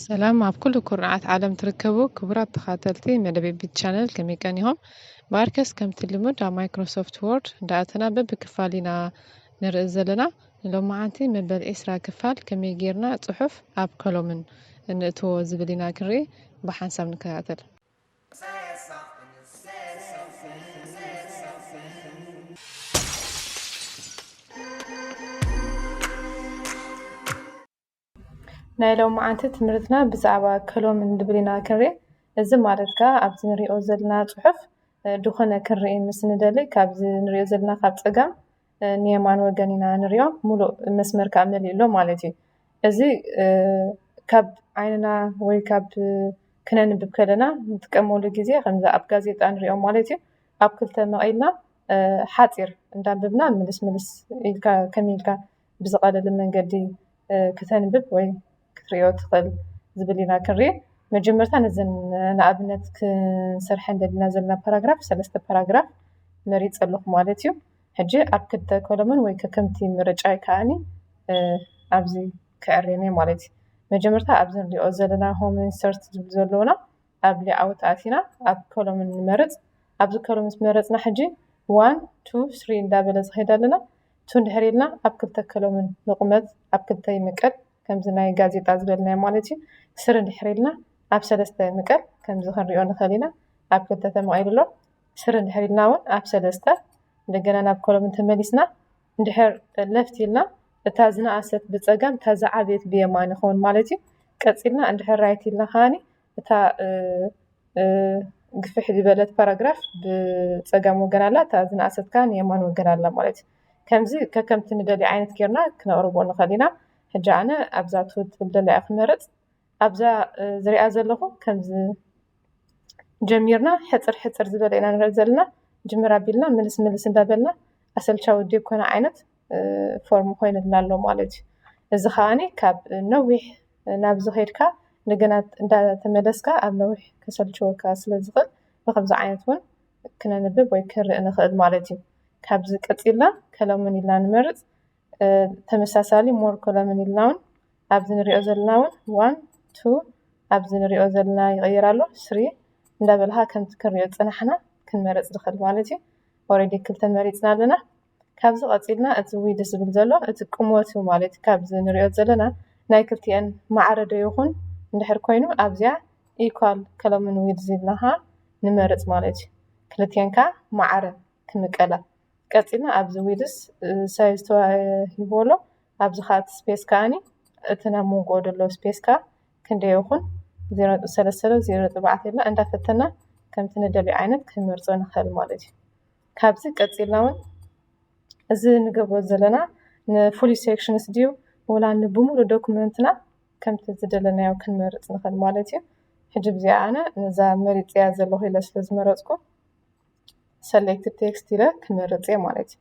ሰላም ኣብ ኩሉ ኩርናዓት ዓለም ትርከቡ ክቡራት ተኻተልቲ መደብ ቢት ቻነል፣ ከመይ ቀኒኹም? ብኣርከስ ከምቲ ልሙድ ኣብ ማይክሮሶፍት ወርድ እንዳኣተና በብክፋል ኢና ንርኢ ዘለና። ሎማዓንቲ መበል ዒስራ ክፋል ከመይ ጌርና ጽሑፍ ኣብ ኮሎምን ንእትዎ ዝብል ኢና ክንርኢ፣ ብሓንሳብ ንከታተል። ናይ ሎማዓንቲ ትምህርትና ብዛዕባ ኮሎምን ንብል ኢና ክንርኢ። እዚ ማለት ከኣ ኣብዚ ንሪኦ ዘለና ጽሑፍ ድኾነ ክንርኢ ምስ ንደሊ ካብዚ ንሪኦ ዘለና ካብ ጸጋም ንየማን ወገን ኢና ንሪኦ፣ ሙሉእ መስመር ከኣ መሊኡ ኣሎ ማለት እዩ። እዚ ካብ ዓይንና ወይ ካብ ክነንብብ ከለና ንጥቀመሉ ግዜ ከምዚ ኣብ ጋዜጣ ንሪኦ ማለት እዩ። ኣብ ክልተ መቒልና ሓፂር እንዳንብብና ምልስ ምልስ ኢልካ ከመይ ኢልካ ብዝቐለለ መንገዲ ክተንብብ ወይ ክትሪኦ ትኽእል ዝብል ኢና ክንርኢ። መጀመርታ ነዘን ንኣብነት ክንሰርሐን ደሊና ዘለና ፓራግራፍ ሰለስተ ፓራግራፍ መሪፀ ኣለኹ ማለት እዩ። ሕጂ ኣብ ክልተ ኮለምን ወይ ከከምቲ ምርጫይ ከኣኒ ኣብዚ ክዕሬን እየ ማለት እዩ። መጀመርታ ኣብዚ ንሪኦ ዘለና ሆም ኢንሰርት ዝብል ዘለውና ኣብ ሌኣውት ኣቲና ኣብ ኮለምን ንመርፅ። ኣብዚ ኮለምን ዝመረፅና ሕጂ ዋን ቱ ስሪ እንዳበለ ዝኸይድ ኣለና። ቱ እንድሕር ኢልና ኣብ ክልተ ኮለምን ንቑመት ኣብ ክልተ ይምቀል። ከምዚ ናይ ጋዜጣ ዝበልናዮ ማለት እዩ። ስሪ እንድሕር ኢልና ኣብ ሰለስተ ይምቀል። ከምዚ ክንሪኦ ንኽእል ኢና። ኣብ ክልተ ተመቒሉ ኣሎ። ስሪ እንድሕር ኢልና እውን ኣብ ሰለስተ። እንደገና ናብ ኮለምን ተመሊስና እንድሕር ለፍት ኢልና እታ ዝነኣሰት ብፀጋም እታ ዝዓበየት ብየማን ይኸውን ማለት እዩ። ቀፂልና እንድሕር ራይት ኢልና ከኣኒ እታ ግፍሕ ዝበለት ፓራግራፍ ብፀጋም ወገን ኣላ፣ እታ ዝነኣሰት ከኣ ንየማን ወገን ኣላ ማለት እዩ። ከምዚ ከከምቲ ንደልዮ ዓይነት ጌርና ክነቕርቦ ንኽእል ኢና። ሕጂ ኣነ ኣብዛ ትብል ደለያ ክመርፅ። ኣብዛ ዝሪኣ ዘለኹ ከምዚ ጀሚርና ሕፅር ሕፅር ዝበለ ኢና ንርኢ ዘለና። ጅምር ኣቢልና ምልስ ምልስ እንዳበልና ኣሰልቻዊ ዲኮነ ዓይነት ፎርም ኮይኑልና ኣሎ ማለት እዩ። እዚ ከኣኒ ካብ ነዊሕ ናብዚ ከይድካ እንደገና እንዳተመለስካ ኣብ ነዊሕ ከሰልችወካ ስለ ዝኽእል ብከምዚ ዓይነት እውን ክነንብብ ወይ ክንርኢ ንኽእል ማለት እዩ። ካብዚ ቀፂልና ከለምን ኢልና ንመርፅ። ተመሳሳሊ ሞር ኮለምን ኢልና እውን ኣብዚ ንሪኦ ዘለና እውን ዋን ቱ ኣብዚ ንሪኦ ዘለና ይቕይር ኣሎ ስሪ እንዳበልካ ከምቲ ክንሪኦ ዝፀናሕና ክንመርፅ ንኽእል ማለት እዩ። ኦረዲ ክልተ መሪፅና ኣለና። ካብዚ ቀፂልና እቲ ዊድስ ዝብል ዘሎ እቲ ቁመቱ ማለት እዩ። ካብዚ ንሪኦ ዘለና ናይ ክልቲአን ማዕረ ዶ ይኹን እንድሕር ኮይኑ ኣብዚኣ ኢኳል ኮለምን ዊድዝ ኢልና ኸዓ ንመርፅ ማለት እዩ። ክልቲአን ከዓ ማዕረ ክምቀላ። ቀፂልና ኣብዚ ዊድስ ሳይዝ ተዋሂቡ ኣሎ። ኣብዚ ከዓ እቲ ስፔስ ከዓኒ እቲ ናብ መንጎ ዘሎ ስፔስ ከዓ ክንደይ ይኹን ዜሮ ነጥቢ ሰለስተ ዜሮ ነጥቢ ኣርባዕተ ኢልና እንዳፈተና ከምቲ ንደልዮ ዓይነት ክንመርፆ ንኽእል ማለት እዩ። ካብዚ ቀፂልና እውን እዚ ንገብሮ ዘለና ንፉሊ ሴክሽንስ ድዩ ወላ ንብሙሉ ዶኩመንትና ከምቲ ዝደለናዮ ክንመርፅ ንኽእል ማለት እዩ። ሕጂ ብዚኣ ኣነ ነዛ መሪፅያ ዘለኹ ኢለ ስለ ዝመረፅኩ ሰሌክት ቴክስት ኢለ ክመርፅ እየ ማለት እዩ።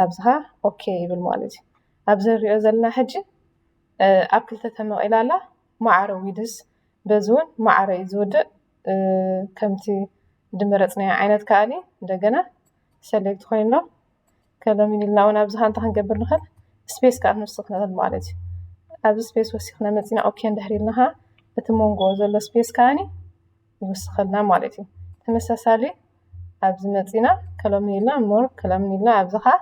ኣብዚ ኸዓ ኦኬ ይብል ማለት እዩ። ኣብዚ ንሪኦ ዘለና ሕጂ ኣብ ክልተ ተመቒላ ኣላ። ማዕረ ዊድስ በዚ እውን ማዕረ እዩ ዝውድእ። ከምቲ ዝመረፅናዮ ዓይነት ከኣኒ እንደገና ሰሌክት ኮይኑ ኣሎ። ከለምን ኢልና እውን ኣብዚ ኸዓ እንታይ ክንገብር ንኽእል? ስፔስ ከዓ ክንውስኽ ንኽእል ማለት እዩ። ኣብዚ ስፔስ ወሲኽና መፂና ኦኬ እንድሕር ኢልና ኸዓ እቲ መንጎ ዘሎ ስፔስ ከኣኒ ይውስኸልና ማለት እዩ። ተመሳሳሊ ኣብዚ መፂና ከለምን ኢልና ሞር ከለምን ኢልና ኣብዚ ኸዓ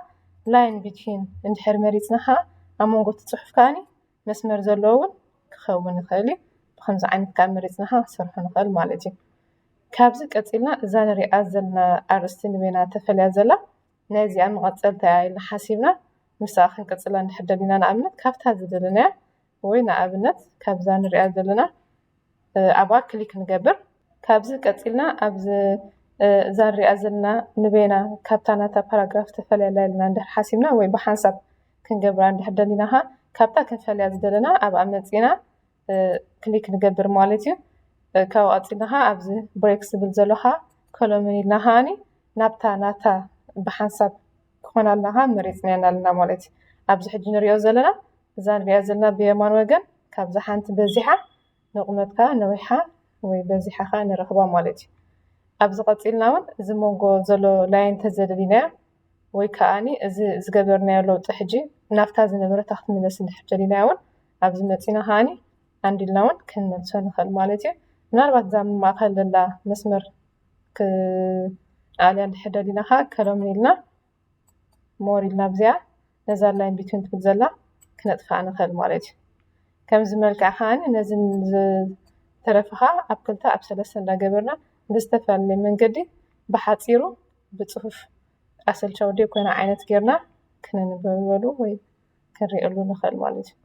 ላይን ቢትዊን እንድሕር መሪፅና ኸዓ ኣብ መንጎ እቲ ፅሑፍ ከኣኒ መስመር ዘለዎ እውን ክኸውን ይኽእል እዩ። ብኸምዚ ዓይነት ከዓ መሪፅና ከዓ ክንሰርሖ ንኽእል ማለት እዩ። ካብዚ ቀፂልና እዛ ንሪኣ ዘለና ኣርእስቲ ንበይና ተፈልያ ዘላ ናይ እዚኣ መቐፀልታ እያ ኢልና ሓሲብና ምስኣ ክንቅፅላ እንድሕር ደሊና ንኣብነት ካብታ ዝደለናያ ወይ ንኣብነት ካብዛ ንሪኣ ዘለና ኣብኣ ክሊክ ንገብር። ካብዚ ቀፂልና ኣብዚ እዛ ንሪኣ ዘለና ንበይና ካብታ ናታ ፓራግራፍ ተፈልያ ኣላ ኢልና እንድሕር ሓሲብና ወይ ብሓንሳብ ክንገብራ እንድሕር ደሊና ኸዓ ካብታ ክንፈልያ ዝደለና ኣብኣ መፂና ክሊክ ንገብር ማለት እዩ። ካብኡ ቀፂልና ኸዓ ኣብዚ ብሬክ ዝብል ዘሎ ኸዓ ኮሎምን ኢልና ኸዓኒ ናብታ ናታ ብሓንሳብ ክኾናልና ኸዓ መሪፅናየን ኣለና ማለት እዩ። ኣብዚ ሕጂ ንሪኦ ዘለና እዛ ንሪኣ ዘለና ብየማን ወገን ካብዛ ሓንቲ በዚሓ ንቑመት ከዓ ነዊሓ ወይ በዚሓ ከዓ ንረኽባ ማለት እዩ። ኣብዚ ቀፂልና እውን እዚ መንጎ ዘሎ ላይን ተዘደሊናዮ ወይ ከዓኒ እዚ ዝገበርናዮ ለውጢ ሕጂ ናብታ ዝነበረታ ክትምለስ እንድሕር ደሊናዮ እውን ኣብዚ መፂና ከዓኒ ኣንዲልና እውን ክንመልሶ ንኽእል ማለት እዩ። ምናልባት እዛ ማእኸል ዘላ መስመር ክኣልያ እንድሕር ደሊና ከዓ ከለምን ኢልና ሞር ኢልና ኣብዚኣ ነዛ ላይን ቢትዊን ትብል ዘላ ክነጥፍኣ ንኽእል ማለት እዩ። ከምዚ መልክዕ ከዓኒ ነዚ ዝተረፈኻ ኣብ ክልተ ኣብ ሰለስተ እንዳገበርና ብዝተፈላለየ መንገዲ ብሓፂሩ ብፅሑፍ ኣሰልቻዊ ደይ ኮነ ዓይነት ጌርና ክነንበበሉ ወይ ክንሪእሉ ንኽእል ማለት እዩ።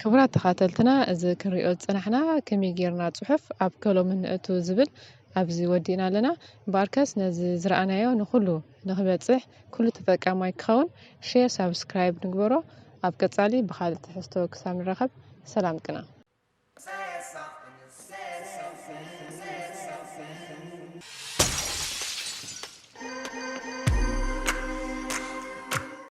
ክቡራት ተኻተልትና፣ እዚ ክንሪኦ ዝጸናሕና ከመይ ጌርና ጽሑፍ ኣብ ከሎም ንእቱ ዝብል ኣብዚ ወዲእና ኣለና። እምበኣርከስ ነዚ ዝረኣናዮ ንኹሉ ንኽበጽሕ፣ ኩሉ ተጠቃማይ ክኸውን ሼር፣ ሳብስክራይብ ንግበሮ። ኣብ ቀጻሊ ብኻልእ ትሕዝቶ ክሳብ ንራኸብ ሰላም ቅና።